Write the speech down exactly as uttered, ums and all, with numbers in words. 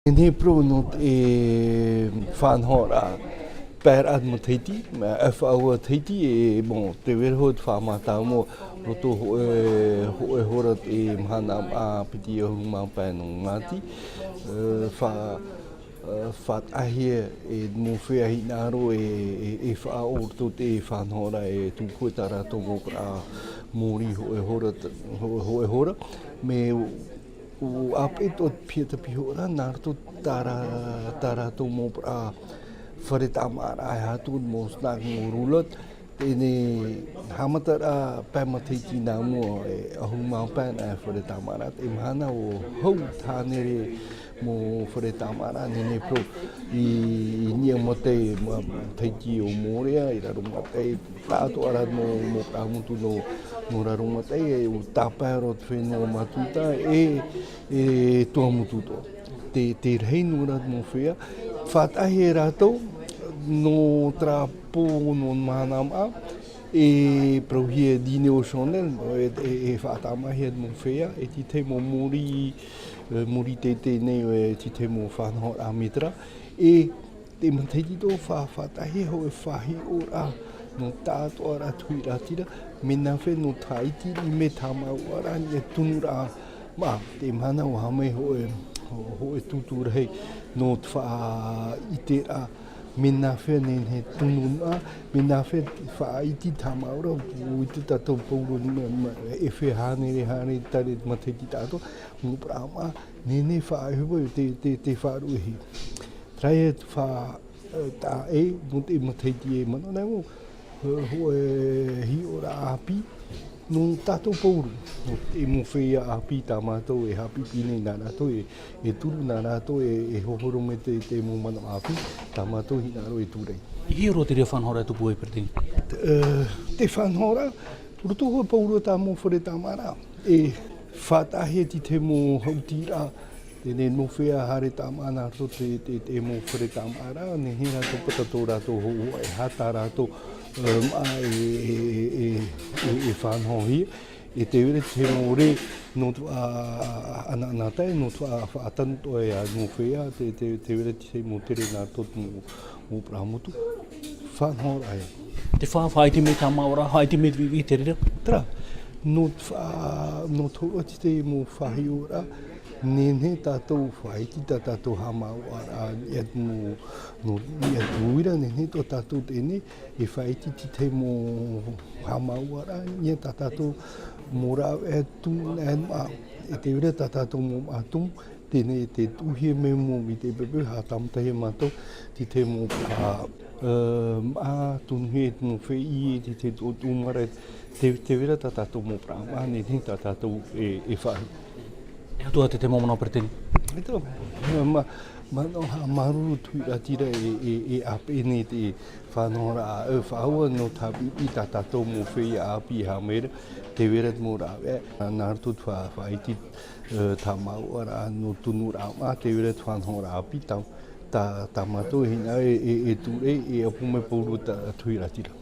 Nei pro nō te faʻanahoraʻa pae raʻa matahiti, e faʻaua tahiti, e, bon, tē vai ra hoʻi te faʻamātāmua roto hōʻē, hōʻē hora te mahana maʻa piti ʻahuru mā pae nō Māti, e, fa-, e, faʻataʻahia e mau feiā hinaʻaro e, e, e faʻaʻore roto te faʻanahoraʻa e tuku ai tā rātou mau parau mōrī hōʻē hora, hō-, hōʻē hora, mea ʻo ʻāpeʻe atoʻa te piha tapihoʻaraʻa, nā roto tā rā-, tā rātou mau parau fare tāmāʻaraʻa, e aha atu mau snack, mau roulotte, teie nei haʻamataraʻa pae matahiti nā mua, e ʻahuru mā pae nā fare tāmāʻaraʻa, te mahana ʻua hau te hānere mau fare tāmāʻaraʻa, nehenehe parau i, i niʻa mai te ma-, matahiti ʻo Mōrea, i Raromataʻi, tāʻatoʻa rā mau, mau parau motu nō, nō Raromataʻi, e ʻua tāpae roa te fenua Matuta, e, e Tuamotu atoʻa. Te, te rahi nō rā mau feiā, faʻataʻahia e rātou, nō terā pō, nō mahana maʻa, e parauhia e dîner au chandelle, e, e, e faʻatāmāhia mau feiā, e te tahi mau mōrī, e, mōrī teitei nei, e te tahi mau faʻanahoraʻa mētera, e te matahiti atoʻa fa-, faʻataʻahia hōʻē faʻahiʻoraʻa, nō tāʻatoʻa rā te huiraʻatira, mea nāfea nō te faʻaiti i niʻa i te haʻamāuʻaraʻa, i niʻa i te tunuraʻa maʻa, te mahana ʻua haʻamau hōʻē, hō-, hōʻē tūtū rahi, nō te faʻaʻiteraʻa, mea nāfea nehenehe tunu maʻa, mea nāfea faʻaiti te haʻamāuʻaraʻa, ʻua ʻite tātou pauroa ma-, ma-, e feiā hānere, hānere, tare matahiti tāʻatoʻa, mau parau maʻa, nehenehe faʻaʻohipa, te, te, te faʻaruʻehia. Terā ia te fa-, e, taʻa ʻē, nō te matahiti e manaʻo nei au, e, hōʻē hiʻoraʻa ʻāpī, nō tātou pauroa, nō te mau feiā ʻāpī tā mātou e haʻapiʻipiʻi nei nā rātou, e, e turu nā rātou, e, e hohoro mai te, te mau manaʻo ʻāpī, tā mātou hinaʻaro e turu ai. E aha roa te reira faʻanahoraʻa e tupu ai, Peretiteni? Te, e, te faʻanahoraʻa, roto hōʻē pauroa tā mau fare tāmāʻaraʻa, e faʻataʻahia te tahi mau haʻutiraʻa, teie nei mau feiā haere tāmāʻa nā roto te, te, te mau fare tāmāʻaraʻa, nehenehe rātou pāta tō rātou hōhoʻa, e aha tā rātou, e, maʻa e, e, e, e, e, e faʻanahohia, e tē vai ra te mau rē nō te, a, a, anaanatae, nō te fa-, faʻatanu atoʻa e mau feiā, te, te, tē vai ra te mau tere nā roto te mau, mau parau motu, faʻanahoraʻa ia. Te fa-, faʻaiti mai te haʻamāuʻaraʻa, faʻaiti mai te viʻiviʻi te reira? Terā, nō te fa-, nō te hōroʻa i te mau faʻahiʻoraʻa, nehenehe tātou faʻaiti tā tātou haʻamāuʻaraʻa, i niʻa i te mau, nō, i niʻa i te mau uira, nehenehe atoʻa tātou teie nei, e faʻaiti i te tahi mau haʻamāuʻaraʻa, i niʻa i tā tātou mau rāveʻa tumu nā maʻa, e tē vai ra tā tātou mau maʻa tumu, teie nei tē tuʻuhia mai mau i te peu, haʻatāmatahia mātou, te tahi mau, a, e, maʻa, tunuhia i te mau fēʻi, te tahi mau tumu marae, tē, tē vai ra tā tātou mau parau maʻa, nehenehe tā tātou e, e faʻahi. E aha atu te, te mau manaʻo, Peretiteni? E tō, ma, ma, ma, nō, haʻamāuruuru te huiraʻatira e, e, e ʻāpeʻe nei te faʻanahoraʻa, e, faʻaua nō te haʻapiʻipiʻi tā tātou mau feiā ʻāpī e haʻamau ra, tē vai ra te mau rāveʻa, nā roto te fa-, faʻaiti, e, te haʻamāuʻaraʻa nō te tunuraʻa maʻa, tē vai ra te faʻanahoraʻa ʻāpī, tā, tā, tā mātou e hinaʻaro e, e, e turu ai, e ʻapo mai pauroa tā, te huiraʻatira.